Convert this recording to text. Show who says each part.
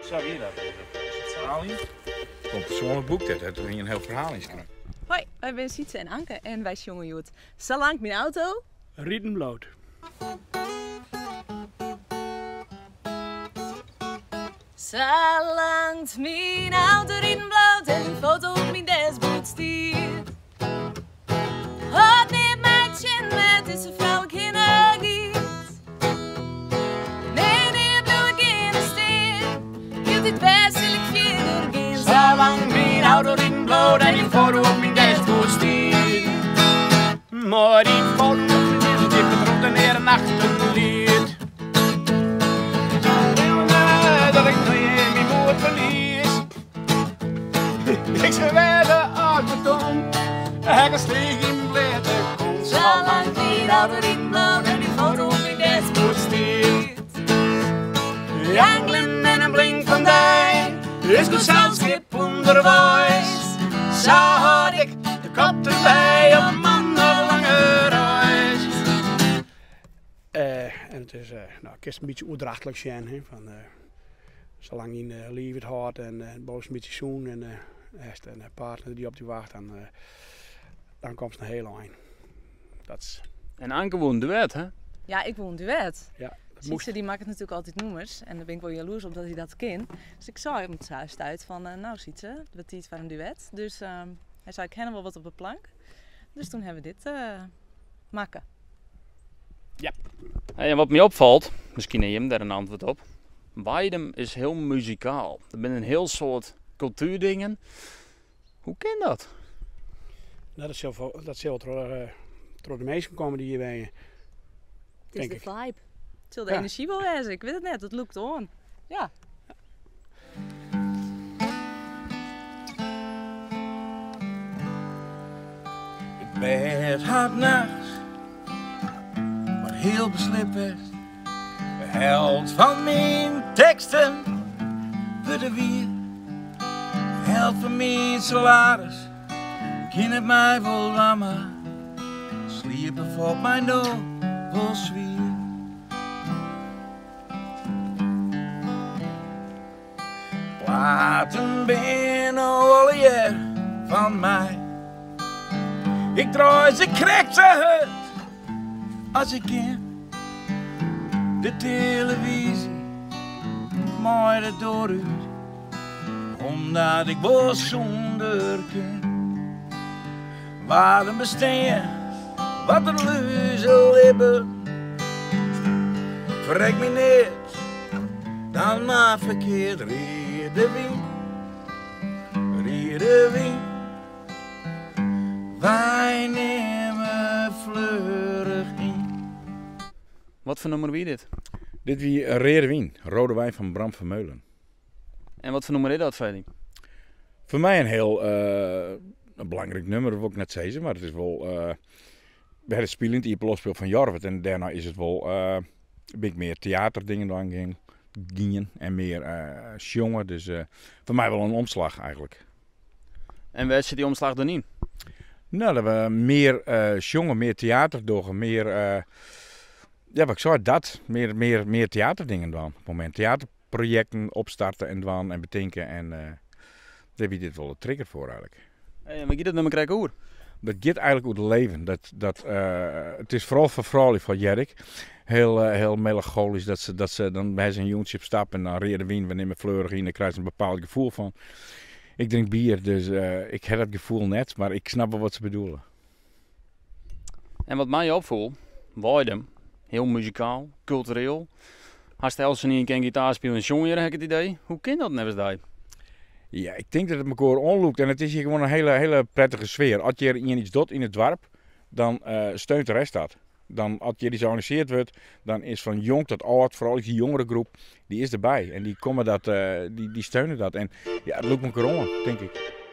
Speaker 1: Sa wie dat.
Speaker 2: Komt persoanlik boek, dat hat in hiel ferhaal yn skreaun.
Speaker 3: Hoi, wy binne Sytse en Anke en wy sjonge hjoed Salang't myn auto.
Speaker 4: Riden bliuwt.
Speaker 3: Salang't myn auto riden bliuwt en dyn foto op myn dashboard stiet. Hâld neat my tsjin wêr't dizze frou ek hinne giet. Nee, nea bliuw ik earne stean. Hieltyd wer sil ik fierder gean.
Speaker 1: Salang't myn auto riden bliuwt en dyn foto op myn dashboard stiet. Mei dyn foto op myn dashboard stiet fertroud en near in achterliet. Dat ik nea myn moed ferlies. Ik sil wêze as beton, ek al stean ik yn bleate kont.
Speaker 3: Salang't myn auto riden bliuwt en dyn foto op myn dashboard stiet.
Speaker 1: In glim en in blink fan dy is geselskip ûnderweis. Sa hâld ik de kop derby op in lange reis.
Speaker 4: En it is, no, kinst in bytsje oerdrachtlik sjen, hè, fan salang dyn liif it hâldt en bliuwst in bytsje sûn en hast in partner dy't op dy wacht, dan, dan komst in hiel ein. Dat is.
Speaker 5: En Anke woe in duet, hè?
Speaker 3: Ja, ik woe in duet.
Speaker 4: Ja, dat moast.
Speaker 3: Sytse dy makket natuerlik altyd nûmers en dêr bin ik wol jaloers op dat hy dat kin. Dus ik sei op in stuit fan, no Sytse, it wurdt tiid foar in duet. Dus hy sei, ik ha noch wol wat op de plank. Dus toen ha we dit makke.
Speaker 4: Ja.
Speaker 5: Hey, en wat my opfalt, miskien ha jim dêr in antwurd op. Weidum is hiel muzikaal. Der binne in hiel soad kultuerdingen. Hoe kin dat?
Speaker 4: No, dat sil, dat sil troch, troch de minsken komme dy't hjir wenje.
Speaker 3: It is de vibe. It sil de enerzjy wol wêze, ik wit it net, it lûkt oan. Ja.
Speaker 1: It bêd hat nachts mar hiel beslipt west. De helt fan myn teksten wurde wier. De helt fan myn salaris kin it my wol dwaan, mar sliepe falt my no wol swier. Platen binne allegear fan my. Ik draai se krekt sa hurd as ik kin. De televyzje mei de doar út, omdat ik wol sûnder kin. Wat in bestean, wat in luze libben. Ferrek my neat, dan mar ferkeard. Reade wyn, reade wyn. Wy nimme fleurich yn.
Speaker 5: Wat foar nûmer wie dit?
Speaker 2: Dit wie Reade Wyn, Rode Wijn fan Bram Vermeulen.
Speaker 5: En wat foar nûmer is dat foar dy?
Speaker 2: Foar my in hiel belangryk nûmer, wol ik net sizze, mar it is wol. We hawwe it spile yn it iepenloftspul fan Jorwert en dêrnei is it wol, bin ik mear teaterdingen dwaan gien en mear sjonge. Dus foar my wol in omslach eigentlik.
Speaker 5: En wêr sit dy omslach dan yn?
Speaker 2: No, dat we mear sjonge, mear teater dogge, mear, ja wat ik sei, dat. Mear, mear, mear teaterdingen dwaan op it momint. Teaterprojekten opstarte en dwaan en betinke en dêr wie dit wol de trigger foar eigentlik.
Speaker 5: Hey, en wêr giet it nûmer krekt oer?
Speaker 2: Dat giet eigentlik oer it leven. Dat, dat, it is foaral foar froulju, foar hear ik. Hiel, hiel melancholysk dat se, dat se dan ha se in jûntsje op stap en dan reade wyn, we nimme fleurich yn, dan krijst in bepaald gefoel fan. Ik drink bier, dus ik ha dat gefoel net, mar ik snap wol wat se bedoele.
Speaker 5: En wat my opfoel, Weidum, hiel muzikaal, kultureel. Hast eltsenien kin gitaar spylje en sjonge hjir, ha ik it idee. Hoe kin dat neffens dy?
Speaker 2: Ja, ik tink dat it mekoar oanlûkt en it is hjir gewoan in hiele, hiele prettige sfear. As hjir ien iets docht yn it doarp, dan steunt de rest dat. Dan, as hjir iets organisearre wurdt, dan is fan jong tot âld, foaral ek dy jongere groep, dy is derby en dy komme dat, dy, dy steune dat. En ja, it lûkt mekoar oan, tink ik.